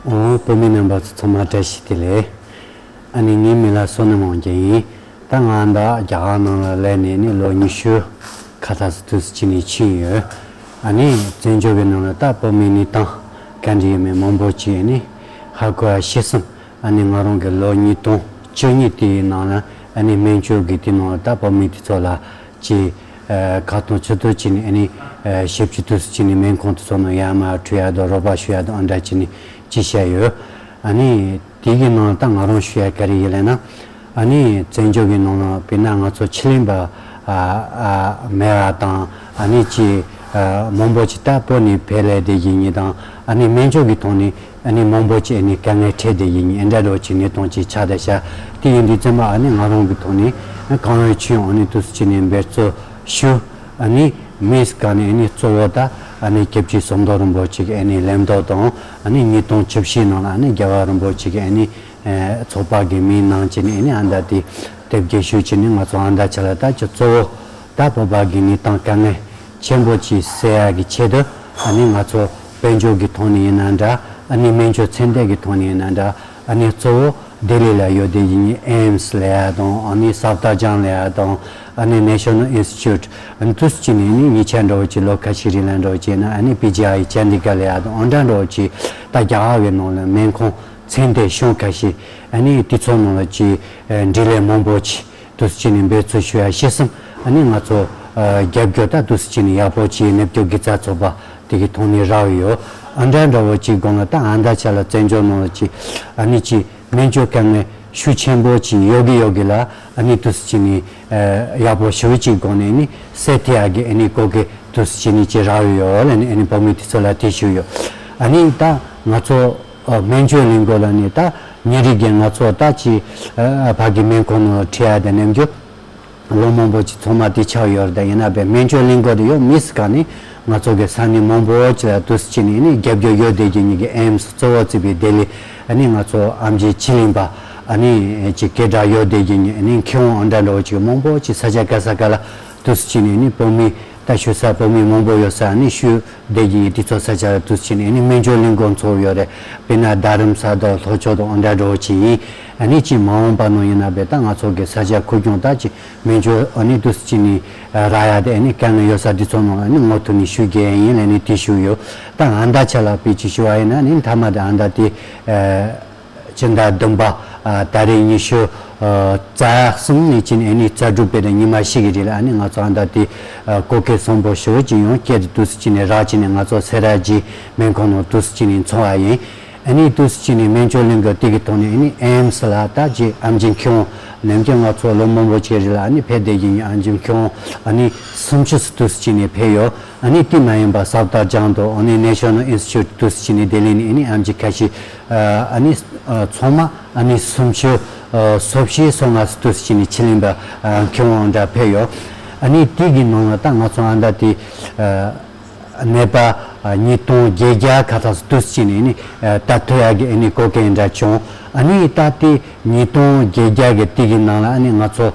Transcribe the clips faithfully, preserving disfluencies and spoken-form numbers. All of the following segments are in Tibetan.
ཨོ། བོད་མི་རྣམ་པ་ཚོ་ཚང་མ་བཀྲ་ཤིས་བདེ་ལེགས། ཨ་ནི་ངའི་མིང་ལ་བསོད་ནམས་དབང་རྒྱལ་ཡིན། ད་ང་འདི་རྒྱ་གར་ནང་ལ་སླེབས་ནས་ནི་ལོ་ཉི་ཤུ་ཁ་ཐག་ཙམ་དུས་སུ་ཕྱིན་ནས་ཕྱིན་ཡོད། ཨ་ནི་བཙན་བྱོལ་གྱི་ནང་ལ་ད་བོད་མིའི་གནས་སྟངས་ག་འདྲ་ཡོད་མེད་མང་པོ་ཅིག་ནི་ཧ་གོ་ཡ་ཤེས་སོང་། ཨ་ནི་ང་རང་གི་ལོ་ཉིས་སྟོང་བཅུ་གཉིས་དེའི་ནང་ལ་ཨ་ནི་སྨན་བཅོས་ཀྱི་དེ་ནང་ལ་ད་བོད་མི་དེ་ཚོ་ལ་ཅིག་ཁ་ཐོན་ཆུ་ཐོན་བྱས་ནས་ཨ་ནི་ཞབས་ཕྱི་དུས་སུ་ཕྱིན་ནས་སྨན་ཁང་དེ་ཚོ་ནང་ཡར་མར་འགྲོ་ཡ་དང་རོགས་པ་ཞུ་ཡ་དང་ཨ་འདྲ་བྱས་ནས་ཅིག་བྱས་ཡོད། ཨ་ནི་དེ་གི་ནང་ད་ང་རང་ཞུ་ཡ་ག་རེ་ཡིན་ལབ་ན། ཨ་ནི་བཙན་བྱོལ་གྱི་ནང་ལ་དཔེར་ན་ང་ཚོ་ཕྱི་གླིང་པ་ཨ་ཨ་མེད་པ་དང་ཨ་ནི་ཅིག་ཨ་མང་པོ་ཅིག་ད་བོད་ནས་ཕེབས་སླེབས་བསྡད་ཀྱི་ཡིན་དང་ཨ་ནི་སྨན་བཅོས་ཀྱི་ཐོག་ནས་ཨ་ནི་མང་པོ་ཅིག་ཨ་ནི་དཀའ་ངལ་འཕྲད་བསྡད་ཀྱི་ཡིན་ཨ་འདྲ་འདྲ་བོ་ཅིག་གནས་སྟངས་ཅིག་ཆགས་བསྡད་ཤག་དེ་ཡིན་དུས་ཙམ་པ་ཨ་ནི་ང་རང་གི་ཐོག་ནས་གང་ཡོད་ཅི་ཡོད་ཨ་ནི་དུས་སུ་ཅིག་ནས་འབད་རྩོལ་ཞུ། ཨ་ནི་མིས་ག་ནས་ཨ་ནི་གཙོ་བོ་ད་ཨ་ནི་སྐྱབས་རྗེ་ཟམ་གདོང་རིན་པོ་ཆེ་གི་ཨ་ནི་ལམ་སྟོན་དང་ཨ་ནི་ཉིས་སྟོང་བཅུ་བཞི་ནང་ལ་ཨ་ནི་རྒྱལ་བ་རིན་པོ་ཆེ་གི་ཨ་ནི་ཚོགས་པ་གི་མིང་གནང་བྱས་ནས་ཨ་ནི་ཨ་མདའ་དེ་དེབ་སྐྱེལ་ཞུས་བྱས་ནས་ང་ཚོ་ཨ་མདའ་ཆ་ལ་ད་ཅི་གཙོ་བོ་ད་བོད་པ་གི་གནས་སྟངས་དཀའ་ངལ་ཆེན་པོ་ཅིག་སེལ་ཡ་གི་ཆེད་དུ་ཨ་ནི་ང་ཚོ་དཔལ་འབྱོར་གི་ཐོག་ནས་ཡིན་ན་འདྲ་ཨ་ནི་སྨན་བཅོས་ཚད་ལྡན་གི་ཐོག་ནས་ཡིན་ན་འདྲ། ཨ་ནི་གཙོ་བོ་ལྡི་ལི་ལ་ཡོད་བསྡད་ཀྱི་ཡིན། ཨེམ་སི་ལབ་ཡ་དང་ཨ་ནི་སབ་དར་ཇང་ལབ་ཡ་དང་ཨ་ནི་ནེ་ཤ་ནལ་ཨིན་སི་ཊི་ཊུཊ། ཨ་ནི་དུས་ཅི་ནས་ནི་ཉེ་ཆར་འདྲ་བོ་ཅིག་ལོ་ཁ་ཤས་རིང་ལ་འདྲ་བོ་ཅིག་ན་ཨ་ནི་པི་ཇི་ཨའི་ཅན་དི་གྷར་ལབ་ཡ་དང་ཨ་འདྲ་འདྲ་བོ་ཅིག་ད་རྒྱ་གར་བའི་ནང་ལ་སྨན་ཁང་ཚད་ལྡན་གཞུང་ཁ་ཤས་ཨ་ནི་དུས་ཚོད་ནང་ལ་ཅིག་འབྲེལ་ལས་མང་པོ་ཅིག་དུས་ཅི་ནས་འབད་རྩོལ་ཞུ་ཡ་ཤེས་སམ། ཨ་ནི་ང་ཚོ་རྒྱབ་སྐྱོར་ད་དུས་ཅི་ནས་ཡག་པོ་ཅིག་ནུབ་རྒྱུད་དགེ་རྩ་ཚོགས་པ་དེ་གི་ཐོག་ནས་རག་ཡོད། ཨ་འདྲ་འདྲ་བོ་ཅིག་དགོངས་ལ་ད་ཨ་མདའ་ཆ་ལ་བཙན་བྱོལ་ནང་ལ་ཅིག་ཨ་ནི་ཅིག་སྨན་བཅོས་དཀའ་ངལ་ཤུགས་ཆེན་པོ་ཅིག་ཡོད་གི་ཡོད་གི་ལ་ཨ་ནི་དུས་ཅི་ནས་ཡག་པོ་ཞེ་པོ་ཅིག་དགོངས་ནས་ནི་སེལ་ཐུབ་ཡག་གི་ཨ་ནི་གོ་སྐབས་དུས་ཅི་ནས་ཅིག་རག་ཡོད་ལ་ནི་ཨ་ནི་བོད་མི་དེ་ཚོ་ལ་དེ་ཞུ་ཡོད། ཨ་ནི་ད་ང་ཚོ་སྨན་བཅོས་གླིང་སྐོར་ལ་ནི་ད་ཉིན་རེ་གི་ང་ཚོ་ད་ཅིག་ཕ་གི་སྨན་ཁང་ནང་ཁྲིད་ཡ་དང་ནམ་རྒྱུན་ལོ་མང་པོ་ཅིག་ཚང་མ་དེ་ཆགས་ཡོད་རེད། ད་ཡིན་ན་བས་སྨན་བཅོས་གླིང་སྐོར་དེ་ཡོད་མི་སྲིད་ག་ནི་ང་ཚོ་གི་ས་གནས་མང་པོ་ཅིག་ལ་དུས་ཅི་ནས་ནི་རྒྱབ་སྐྱོར་ཡོད་བསྡད་ཀྱི་ཉིད་ཀྱི་ཨེམ་སི་གཙོ་བོ་བརྩིས་པའི་ལྡི་ལི་ཨ་ནི་ང་ཚོ་ཨམ་ཆི་ཆི་ལིང་པ་ཨ་ནི་ཅིག་སྐད་གྲགས་ཡོད་བསྡད་ཀྱི་ཉིད་ཨ་ནི་མཁས་དབང་ཨ་འདྲ་འདྲ་བོ་ཅིག་མང་པོ་ཅིག་ས་ཆ་ག་ས་ག་ལ་དུས་ཅི་ནས་ནི་བོད་མི་ད་ཞུ་ས་བོད་མི་མང་པོ་ཡོད་ས་ཨ་ནི་ཞུ་བསྡད་ཀྱི་ཉིད་དེ་ཚོ་ས་ཆ་ལ་དུས་ཅི་ནས་ནི་སྨན་བཅོས་གླིང་སྐོར་ཚོགས་ཡོད་རེད། དཔེར་ན་རྡ་རམ་ས་དང་ལྷོ་ཕྱོགས་དང་ཨ་འདྲ་འདྲ་བོ་ཅིག་ཡིན། ཨ་ནི་ཅིག་མ་འོངས་པ་ནང་ཡིན་ན་བས་ད་ང་ཚོ་གི་ས་ཆ་ཁུལ་ཀྱང་ད་ཅིག་སྨན་བཅོས་ཨ་ནི་དུས་ཅི་ནས་རག་ཡ་དེ་ཨ་ནི་དཀའ་ངལ་ཡོད་ས་དེ་ཚོ་ནང་ཨ་ནི་ངོ་ཐུག་ནས་ཞུ་གི་ཡིན་ལས་ནི་དེ་ཞུ་ཡོད། ད་ཨ་མདའ་ཆ་ལ་དཔེ་ཅིག་ཞུ་བ་ཡིན་ན་ནི་མཐའ་མ་དེ་ཨ་མདའ་དེ་སྤྱི་ཟླ་བདུན་པ་ད་རེས་ཉི་ཤུ་རྩ་གསུམ་ནས་ཅི་ནས་ཨ་ནི་རྩ་དྲུག་བར་དུ་ཉི་མ་ཞིག་གི་རིང་ལ་ཨ་ནི་ང་ཚོ་ཨ་མདའ་དེ་གོ་སྐབས་བཟང་པོ་ཞེ་པོ་ཅིག་ཡང་བསྐྱལ་ཏེ་དུས་ཅི་ནས་རག་ཅི་ནས་ང་ཚོ་སེ་ར་བྱེས་སྨན་ཁང་ནང་དུས་ཅི་ནས་འཚོ་བ་ཡིན། ཨ་ནི་དུས་ཅི་ནས་སྨན་བཅོས་གླིང་གི་དེ་གི་ཐོག་ནས་ཨ་ནི་ཨེམ་སི་ལ་ད་ཅི་ཨམ་ཆི་མཁས་དབང་ནམ་རྒྱུན་ང་ཚོ་ལོ་མང་པོ་ཅིག་རིང་ལ་ཨ་ནི་ཕེབས་བསྡད་ཀྱི་ཡིན། ཨམ་ཆི་མཁས་དབང་ཨ་ནི་སུམ་ཅུ་སུ་དུས་ཅི་ནས་ཕེབས་ཡོད། ཨ་ནི་དེ་མ་ཡིན་པ་སབ་དར་ཇང་དང་ཨ་ནི་ནེ་ཤ་ནལ་ཨིན་སི་ཊི་ཊུཊ་དུས་ཅི་ནས་ལྡི་ལི་ནས་ཨ་ནི་ཨམ་ཆི་ཁ་ཤས་ཨ་ནི་ཚང་མ་ཨ་ནི་སུམ་ཅུ་སོ་བཞི་སོ་ལྔ་སུ་དུས་ཅི་ནས་ཆི་ལིང་པ་མཁས་དབང་འདྲ་ཕེབས་ཡོད། ཨ་ནི་དེ་གི་ནང་ལ་ད་ང་ཚོ་ཨ་མདའ་དེ་ནད་པ་ཉིས་སྟོང་བརྒྱད་བརྒྱ་ཁ་ཐག་སུ་དུས་ཅི་ནས་ནི་ད་ཐུ་ཡ་གི་ཨ་ནི་གོ་སྐབས་འདྲ་བྱུང་། ཨ་ནི་ད་དེ་ཉིས་སྟོང་བརྒྱད་བརྒྱ་གི་དེ་གི་ནང་ལ་ཨ་ནི་ང་ཚོ་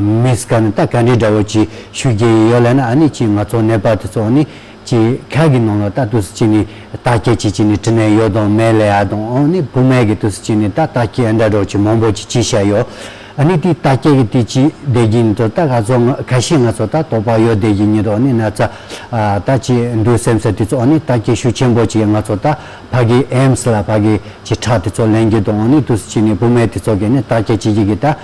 མིས་ག་ནི་ད་ག་འདྲའི་འདྲ་བོ་ཅིག་ཤུགས་རྒྱས་ཡོད་ལ་ན་ཨ་ནི་ཅིག་ང་ཚོ་ནད་པ་དེ་ཚོ་ཨ་ནི་ཅིག་ཁ་གི་ནང་ལ་ད་དུས་ཅི་ནས་བརྟག་དཔྱད་ཅིག་ཅི་ནས་དྲི་ནད་ཡོད་དང་མེད་ལ་ཡ་དང་ཨ་ནི་བུད་མེད་ཀྱི་དུས་ཅི་ནས་ད་བརྟག་དཔྱད་འདྲ་འདྲ་བོ་ཅིག་མང་པོ་ཅིག་བྱས་བཞག་ཡོད། ཨ་ནི་དེ་བརྟག་དཔྱད་ཀྱི་དེ་ཅི་བསྡད་ཀྱི་ཡིན་དོ་ད་ཁ་ཚོ་ཁ་ཤས་ང་ཚོ་ད་དོགས་པ་ཡོད་བསྡད་ཀྱི་ཡིན་དོ་ཨ་ནི་ན་ཚ་ད་ཅི་འདུག་སེམས་ས་དེ་ཚོ་ཨ་ནི་བརྟག་དཔྱད་ཤུགས་ཆེན་པོ་ཅིག་ང་ཚོ་ད་ཕ་གི་ཨེམ་སི་ལ་ཕ་གི་ཅི་ཁྲག་དེ་ཚོ་ལེན་རྒྱུ་དང་ཨ་ནི་དུས་ཅི་ནས་བུད་མེད་དེ་ཚོ་གི་ནི་བརྟག་དཔྱད་བྱེད་རྒྱུ་གི་ད་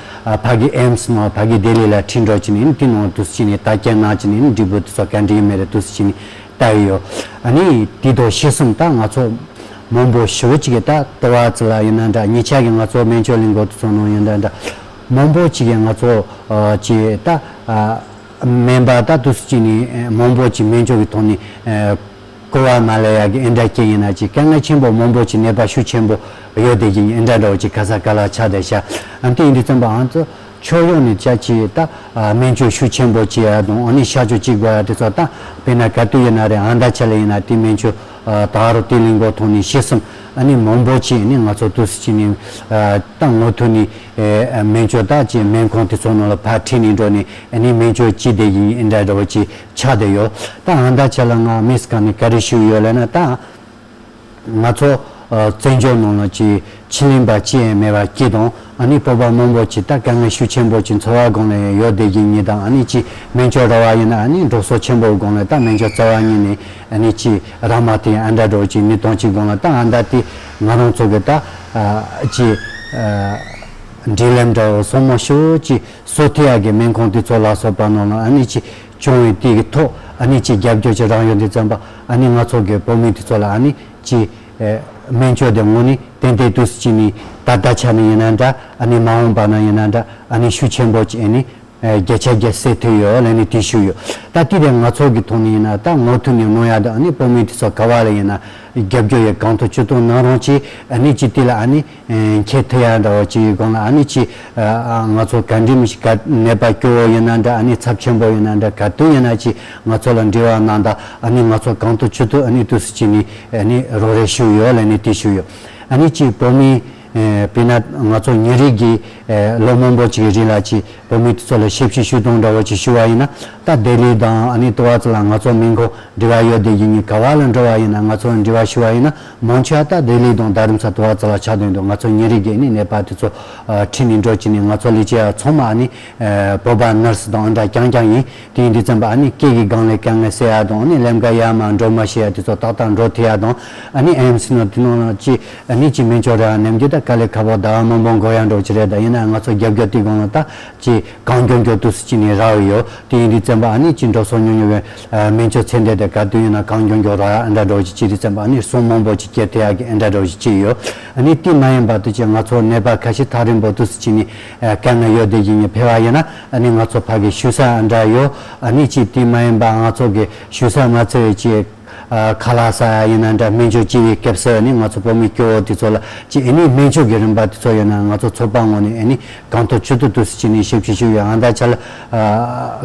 ཕ་གི་ཨེམ་སི་ནང་ཕ་གི་ལྡི་ལི་ལ་ཁྲིད་འགྲོ་ཅི་ནས་ནི་དེ་ནང་དུས་ཅི་ནས་བརྟག་དཔྱད་གནང་ཅི་ནས་ནི་འབྲས་བུ་དེ་ཚོ་ག་འདྲ་ཡིན་མེད་རེད་དུས་ཅི་ནས་ལྟ་ཡི་ཡོད། ཨ་ནི་དེ་དང་ཤེས་སོང་ད་ང་ཚོ་མང་པོ་ཞེ་པོ་ཅིག་གི་ད་ལྟ་བ་ཙི་ལ་ཡིན་ན་འདྲ་ཉེ་ཆར་གི་ང་ཚོ་སྨན་བཅོས་གླིང་སྐོར་དུ་སོང་ནང་ཡིན་ན་འདྲ་མང་པོ་ཅིག་གི་ང་ཚོ་ཅི་ད་སྨན་པ་ད་དུས་ཅི་ནས་མང་པོ་ཅིག་སྨན་བཅོས་ཀྱི་ཐོག་ནས་གོ་བ་མ་ལེན་ཡ་གི་ཨེ་འདྲ་སྐྱེ་ཡིན་ན་ཅིག་དཀའ་ངལ་ཆེན་པོ་མང་པོ་ཅིག་ནད་པ་ཤུགས་ཆེན་པོ་ཡོད་དེ་ཅིག་ཨེ་འདྲ་འདྲ་བོ་ཅིག་ག་ས་ག་ལ་ཆགས་བསྡད་ཤག་ཨ་ནི་དེ་ཡིན་དུས་ཙམ་པ་ང་ཚོ་ཕྱོགས་ཡོངས་ནས་ཅག་ཅིག་ད་སྨན་བཅོས་ཤུགས་ཆེན་པོ་བྱེད་ཡ་དང་ཨ་ནི་གཤག་བཅོས་བྱེད་དགོས་ཡ་དེ་ཚོ་ད་དཔེར་ན་ག་དུས་ཡིན་ན་རེད་ཨ་མདའ་ཆ་ལ་ཡིན་ན་དེ་སྨན་བཅོས་ད་རུང་དེ་གླིང་སྐོར་ཐོག་ནས་ཤེས་སོང་ཨ་ནི་མང་པོ་ཅིག་ནི་ང་ཚོ་དུས་སུ་ཅིག་ནས་ད་ངོ་ཐུག་ནས་སྨན་བཅོས་ད་ཅིག་སྨན་ཁང་དེ་ཚོ་ནང་ལ་ཕར་ཁྲིད་ནས་འགྲོ་ནས་ཨ་ནི་སྨན་བཅོས་བྱེད་བསྡད་ཀྱི་ཡིན་ཨེ་འདྲ་འདྲ་བོ་ཅིག་ཆགས་བསྡད་ཡོད། ད་ཨ་མདའ་ཆ་ལ་ང་མིས་ག་ནས་ག་རེ་ཞུས་ཡོད་ལབ་ན་ད། ང་ཚོ་ བཙན་བྱོལ་ནང་ལ་ཅིག་ཕྱི་གླིང་པ་ཅི་ཡང་མེད་པ་སྐྱིད་དང་ཨ་ནི་བོད་པ་མང་པོ་ཅིག་ད་དཀའ་ངལ་ཤུགས་ཆེན་པོ་ཅིག་འཚོ་བ་སྒང་ལ་ཡང་ཡོད་བསྡད་ཀྱི་ཉིད་དང་ཨ་ནི་ཅིག་སྨན་བཅོས་ར་བ་ཡིན་ན་ཨ་ནི་འགྲོ་སོང་ཆེན་པོ་སྒང་ལ་ད་སྨན་བཅོས་རྩ་བ་ཉིད་ནས་ཨ་ནི་ཅིག་རག་མ་ཐུབ་ཡ་ཨ་འདྲ་འགྲོ་ཅིག་ཉིས་སྟོང་གཅིག་སྒང་ལ་ད་ཨ་འདྲ་དེ་ང་རང་ཚོ་གི་ད་ཅིག་འབྲེལ་ལམ་འདྲ་བོ་སོ་མ་ཤོད་ཅིག་གསོ་ཐུབ་ཡ་གི་སྨན་ཁང་དེ་ཚོ་ལ་སོགས་པ་ནང་ལ་ཨ་ནི་ཅིག་བྱུང་བའི་དེ་གི་ཐོག་ཨ་ནི་ཅིག་རྒྱབ་སྐྱོར་ཅིག་རག་ཡོང་དུས་ཙམ་པ་ཨ་ནི་ང་ཚོ་གི་བོད་མི་དེ་ཚོ་ལ་ཨ་ནི་ཅིག་སྨན་བཅོས་དེ་དངོས་གནས་ཏན་ཏན་དུས་སུ་ཅིག་ནི་ད་ལྟ་ཆ་ནས་ཡིན་ན་འདྲ་ཨ་ནི་མ་འོངས་པ་ན་ཡིན་ན་འདྲ་ཨ་ནི་ཤུགས་ཆེན་པོ་ཅིག་ཨ་ནི་བརྒྱ་ཆ་བརྒྱ་སེལ་ཐུབ་ཡོད་ལབ་ནས་དེ་ཞུས་ཡོད། ད་དེ་དེ་ང་ཚོ་གི་ཐོག་ནས་ཡིན་ན་ད་ངོ་ཐུག་ནས་གནང་ཡ་དང་ཨ་ནི་བོད་མི་དེ་ཚོ་ག་བ་ལ་ཡིན་ན་རྒྱབ་སྐྱོར་ཡོད་གང་ཐུབ་ཅི་ཐུབ་གནང་རོགས་གྱིས་ཨ་ནི་ཅིག་དེ་ལ་ཨ་ནི་འཁྱེར་ཐུབ་ཡ་འདྲ་བོ་ཅིག་གི་སྒང་ལ་ཨ་ནི་ཅིག་ང་ཚོ་ག་འདྲ་མི་ཞིག་ག་ནད་པ་སྐྱོ་བོ་ཡིན་ན་འདྲ་ཨ་ནི་ཚབས་ཆེན་པོ་ཡིན་ན་འདྲ་ག་དུས་ཡིན་ན་ཅིག་ང་ཚོ་ལ་འབྲེལ་བ་གནང་དང་ཨ་ནི་ང་ཚོ་གང་ཐུབ་ཅི་ཐུབ་ཨ་ནི་དུས་སུ་ཅིག་ནི་ཨ་ནི་རོགས་རེས་ཞུས་ཡོད་ལབ་ནས་དེ་ཞུས་ཡོད། ཨ་ནི་ཅིག་བོད་མི་དཔེར་ན་ང་ཚོ་ཉིན་རེ་གི་ལོ་མང་པོ་ཅིག་གི་རིང་ལ་ཅིག་བོད་མི་དེ་ཚོ་ལ་ཞབས་ཕྱི་ཞུ་སྟངས་འདྲ་བོ་ཅིག་ཞུ་བ་ཡིན་ན་ད་ལྡི་ལི་དང་ཨ་ནི་ཏུ་བ་ཙི་ལ་ང་ཚོ་སྨན་ཁང་འབྲེལ་བ་ཡོད་དེ་ཡིན་ནི་ག་བ་ལ་འགྲོ་བ་ཡིན་ན་ང་ཚོ་འབྲེལ་བ་ཞུ་བ་ཡིན་ན་མང་ཆེ་བ་ད་ལྡི་ལི་དང་རྡ་རམ་ས་ཏུ་བ་ཙི་ལ་ཆགས་དོན་དུ་ང་ཚོ་ཉིན་རེ་གི་ནི་ནད་པ་དེ་ཚོ་ཁྲིད་ནས་འགྲོ་ཅིག་ནི་ང་ཚོ་ལས་བྱེད་ཡ་ཚང་མ་ཨ་ནི་བོད་པ་ནར་སི་དང་ཨ་འདྲ་རྐྱང་རྐྱང་ཡིན། དེ་ཡིན་དུས་ཙམ་པ་ཨ་ནི་སྐད་ཀྱི་སྒང་ལས་དཀའ་ངལ་སེལ་ཡ་དང་ཨ་ནི་ལམ་ཀ་ཡར་མར་འགྲོ་མ་ཤེས་ཡ་དེ་ཚོ་ཏག་ཏག་འགྲོ་ཐུབ་ཡ་དང་ཨ་ནི་ཨེམ་སི་ནང་དེ་ནང་ལ་ཅི་ཨ་ནི་ཅི་སྨན་བཅོས་ར་ནམ་རྒྱུན་ད་དཀའ་ལས་ཁག་པོ་ཟླ་བ་མང་པོ་འགོར་ཡ་འགྲོ་ཅི་རེད་ད་ཡིན་ན་ང་ཚོ་རྒྱབ་སྐྱོར་དེ་སྒང་ལ་ད་ཅི་གང་མགྱོགས་མགྱོགས་དུས་སུ་ཅི་ནས་རག་ཡོད། དེ་ཡིན་དུས་ཙམ་པ་ཨ་ནི་ཅི་འགྲོ་སོང་ཉུང་ཉུང་བའི་སྨན་བཅོས་ཚད་ལྡན་དེ་ག་དུས་ཡིན་ན་གང་མགྱོགས་མགྱོགས་རག་ཡ་ཨ་འདྲ་འགྲོ་ཅི་ཅི་དུས་ཙམ་པ་ཨ་ནི་གསུང་མང་པོ་ཅི་སྐྱེ་ཐུབ་ཡ་གི་ཨ་འདྲ་འགྲོ་ཅི་ཅི་ཡོད། ཨ་ནི་དེ་མ་ཡིན་པ་དུ་ཅི་ང་ཚོ་ནད་པ་ཁ་ཤས་ཐག་རིང་པོ་དུས་སུ་ཅི་ནས་དཀའ་ངལ་ཡོད་དེ་ཡིན་ནི་ཕེ་བ་ཡིན་ན་ཨ་ནི་ང་ཚོ་ཕ་གི་བཞུགས་ས་ཨ་འདྲ་ཡོད། ཨ་ནི་ཅི་དེ་མ་ཡིན་པ་ང་ཚོ་གི་བཞུགས་ས་མ་ཚད་པའི་ཅི་ཁ་ལག་ཟ་ཡ་ཡིན་ན་འདྲ་སྨན་བཅོས་ཅི་བའི་སྐབས་སུ་ཨ་ནི་ང་ཚོ་བོད་མི་སྐྱོ་བོ་དེ་ཚོ་ལ་ཅི་ཨ་ནི་སྨན་བཅོས་ཀྱི་རིམ་པ་དེ་ཚོ་ཡོད་ན་ང་ཚོ་ཚོགས་པ་ངོས་ནས་ཨ་ནི་གང་ཐུབ་ཅི་ཐུབ་དུས་སུ་ཅི་ནས་ཞབས་ཕྱི་ཞུ་ཡ་ཨ་འདྲ་ཆ་ལ་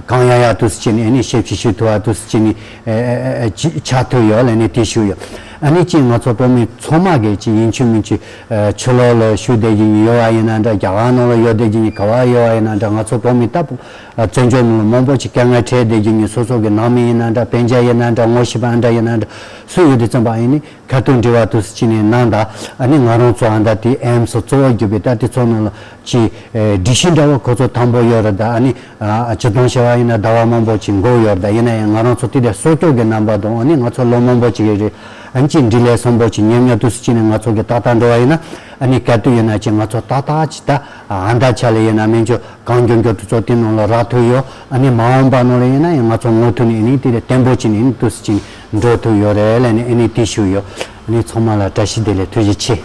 གང་ཡང་ཡ་དུས་སུ་ཅི་ནས་ཨ་ནི་ཞབས་ཕྱི་ཞུ་ཐུབ་པ་དུས་སུ་ཅི་ནས་ཆ་ཐུབ་ཡོད་ལ་ཨ་ནི་དེ་ཞུ་ཡོད། ཨ་ནི་ཅི་ང་ཚོ་བོད་མི་ཚང་མ་གི་ཅི་ཡིན་ཆུ་མིན་ཆུ་ཕྱི་ལོགས་ལ་བཞུགས་བསྡད་ཀྱི་ཡོད་པ་ཡིན་ན་འདྲ་རྒྱ་གར་ནང་ལ་ཡོད་བསྡད་ཀྱི་ག་བ་ཡོད་པ་ཡིན་ན་འདྲ་ང་ཚོ་བོད་མི་ལྟ་བུ་བཙན་བྱོལ་ནང་ལ་མང་པོ་ཅིག་དཀའ་ངལ་འཕྲད་བསྡད་ཀྱི་སོ་སོ་གི་ནང་མི་ཡིན་ན་འདྲ་སྤུན་ཀྱག་ཡིན་ན་འདྲ་ངོ་ཤེས་པ་འདྲ་ཡིན་ན་འདྲ་སུ་ཡོད་དུས་ཙམ་པ་ཨ་ནི་ཁ་ཐུག་འབྲེལ་བ་དུས་སུ་ཅི་ནས་གནང་དང་ཨ་ནི་ང་རང་ཚོ་ཨ་འདྲ་དེ་ཨེམ་སི་གཙོ་བོ་གྱུར་པའི་ད་དེ་ཚོ་ནང་ལ་ཅི་སྒྲིག་གཞི་འདྲ་བོ་ཁོ་ཚོ་དམ་པོ་ཡོད་རེད་ད་ཨ་ནི་སྤྱི་དོན་བྱ་བ་ཡིན་ན་ཟླ་བ་མང་པོ་ཅིག་འགོར་ཡོད་རེད་ད་ཡིན་ན་ཡང་ང་རང་ཚོ་དེ་དེ་གསོ་སྐྱོང་གི་རྣམ་པ་དང་ཨ་ནི་ང་ཚོ་ལོ་མང་པོ་ཅིག་རེད། ཨ་ནི་ཅིག་འབྲི་ལས་སོང་པོ་ཅིག་ཉམས་མྱོང་དུས་སུ་ཅིག་ནས་ང་ཚོ་གི་ཏག་ཏག་འགྲོ་བ་ཡིན་ན་ཨ་ནི་ག་དུས་ཡིན་ན་ཅིག་ང་ཚོ་ཏག་ཏག་ཅིག་ད་ཨ་མདའ་ཆ་ལ་ཡིན་ན་སྨན་བཅོས་གང་མགྱོགས་མགྱོགས་དུས་ཚོད་དེ་ནང་ལ་རག་ཐུབ་ཡོད། ཨ་ནི་མ་འོངས་པ་ནང་ལ་ཡིན་ན་ཡང་ང་ཚོ་ངོ་ཐུག་ནས་ཨ་ནི་དེ་ལས་བརྟན་པོ་ཅིག་ནས་ཨ་ནི་དུས་སུ་ཅིག་འགྲོ་ཐུབ་ཡོད་རེད་ལབ་ནས་ཨ་ནི་དེ་ཞུ་ཡོད། ཨ་ནི་ཚང་མ་ལ་བཀྲ་ཤིས་བདེ་ལེགས་ཐུགས་རྗེ་ཆེ།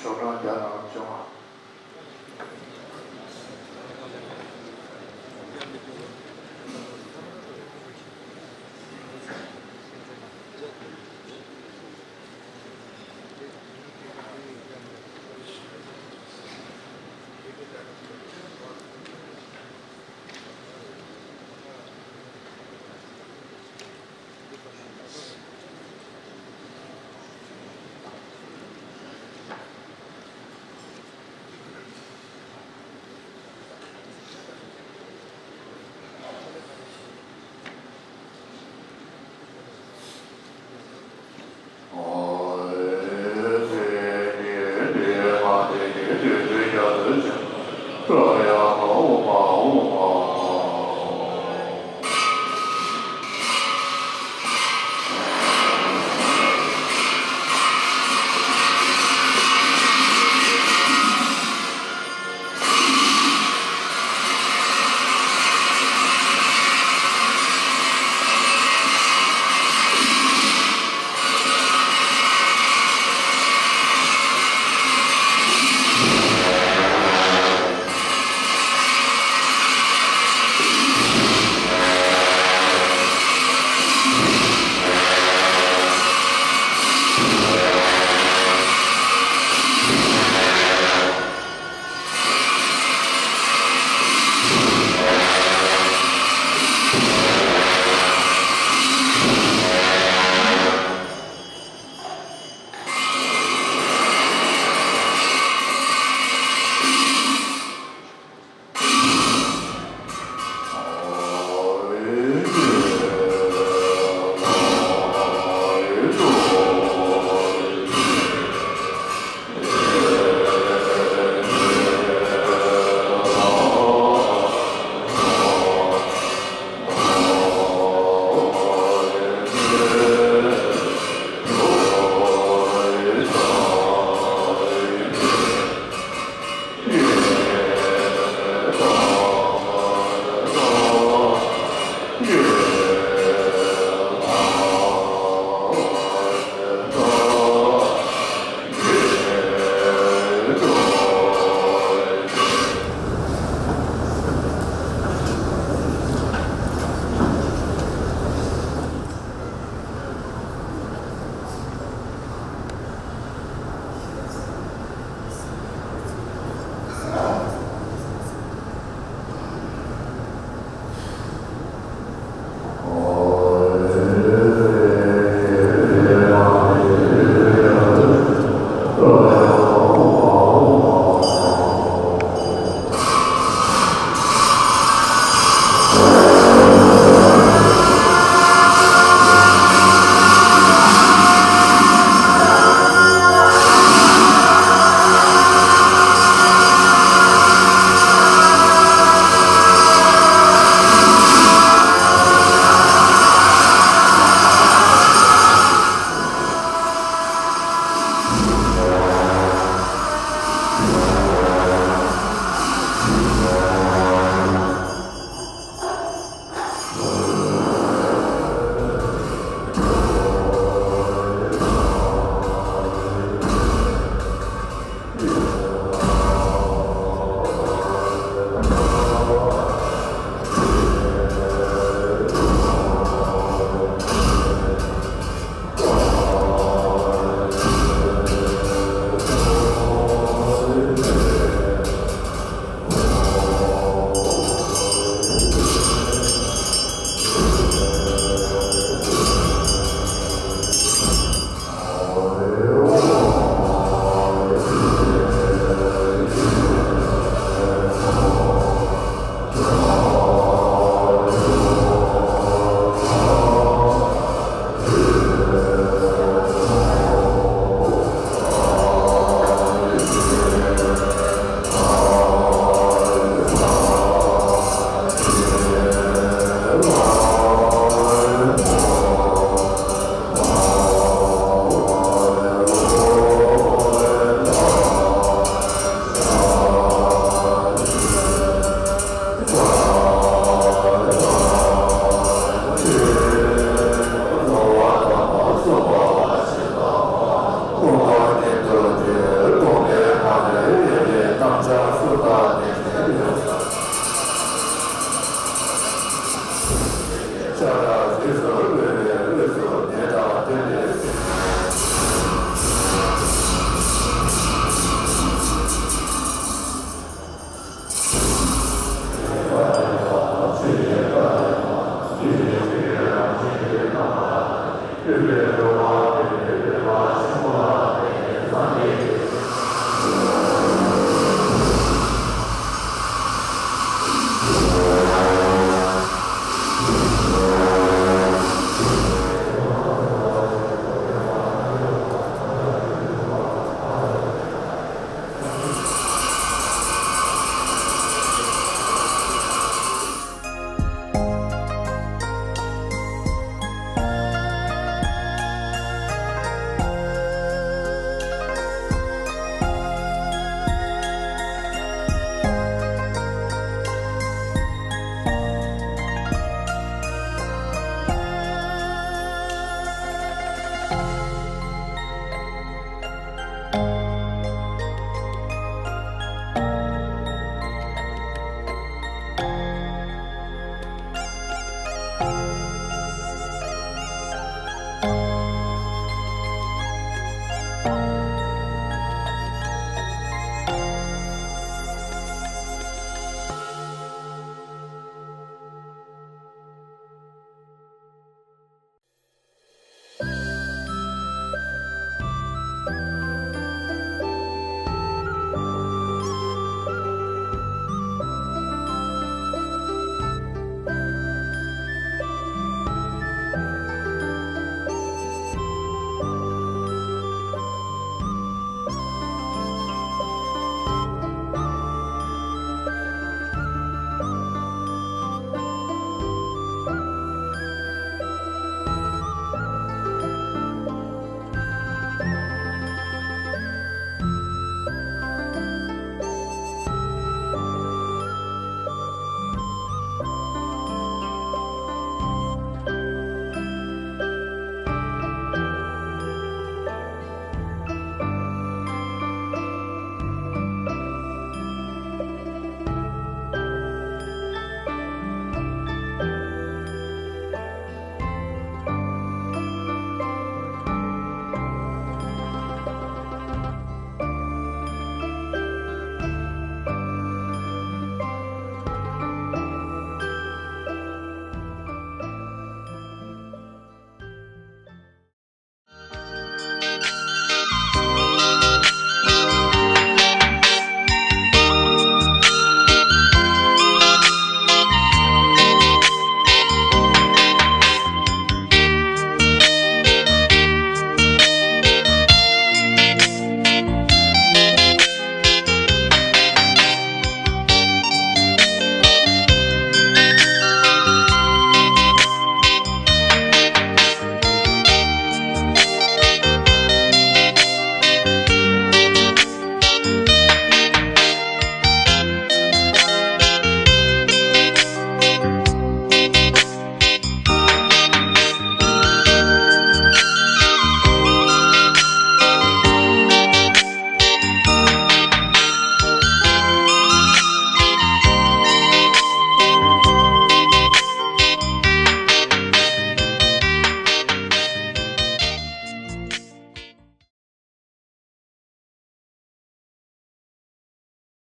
ཤོག་གྲངས་བརྒྱ་དང་བཅོ་ལྔ།